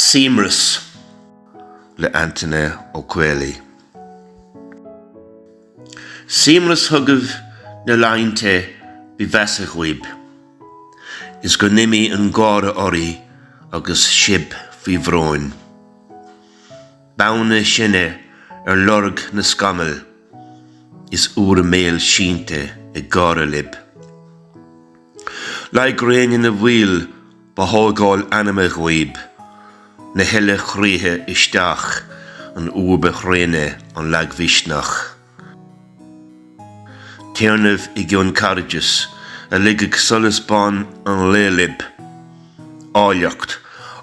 Suaimhneas le Antaine Ó Caollaí. Suaimhneas chugaibh na laethanta ba mheasa dhaoib, is go n-imí an gáire oraibh agus sibh faoi bhrón. Beanna sinne ar lorg na scamall is bhur mbéal sínte ag gáire libh. Luí gréine na bhfuil ba thógáil anama dhaoib, na huile chroíthe isteach an uair ba thréine an lagmhisneach. Téarnamh i gcionn cairdeas a ligfeadh solas bán an lae libh, áilleacht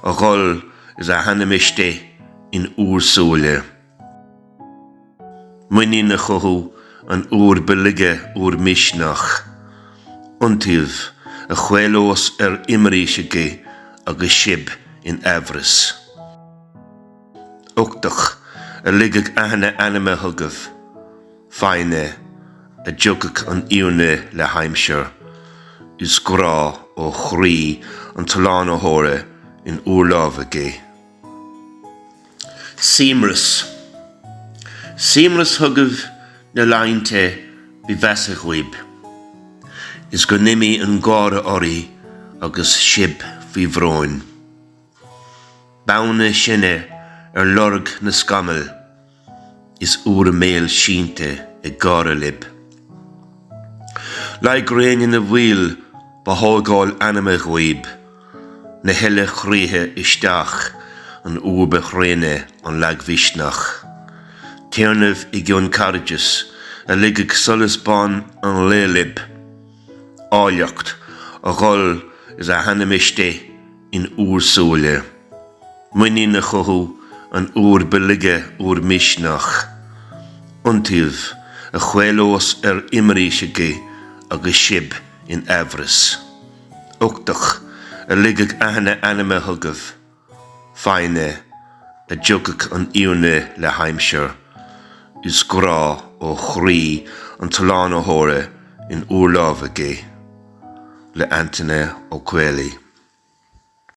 a dhul is a hanam istigh in úr súile. Muinín a chothú an uair ba laige úr misneach. Iontaoibh a chaolós ar imrís agaibh agus sibh in aimhreas. Uchtach a ligfeadh aithne anama chugaibh. Foighne a dtiocfadh an fhírinne le haimsir, is grá ó chroí an tSlánaitheora in úr lámha aige. Suaimhneas. Suaimhneas chugaibh na laethanta ba mheasa dhaoib, is go n-imí an gáire oraibh agus sibh faoi bhrón. Beanna sinne ar lorg na scamall is bhur mbéal sínte ag gáire libh. Luí gréine na bhfuil ba thógáil anama dhaoib, na huile chroíthe isteach an uair ba thréine an lagmhisneach. Téarnamh i gcionn cairdeas a ligfeadh solas bán an lae libh, áilleacht a dhul is a hanam istigh in úr súile. Muinín a chothú an uair ba laige úr misneach. Iontaoibh a chaolós ar imrís agaibh agus sibh in aimhreas. Uchtach a ligfeadh aithne anama chugaibh. Foighne a dtiocfadh an fhírinne le haimsir, is grá ó chroí an tSlánaitheora in úr lámha aige. Le Antaine Ó Caollaí.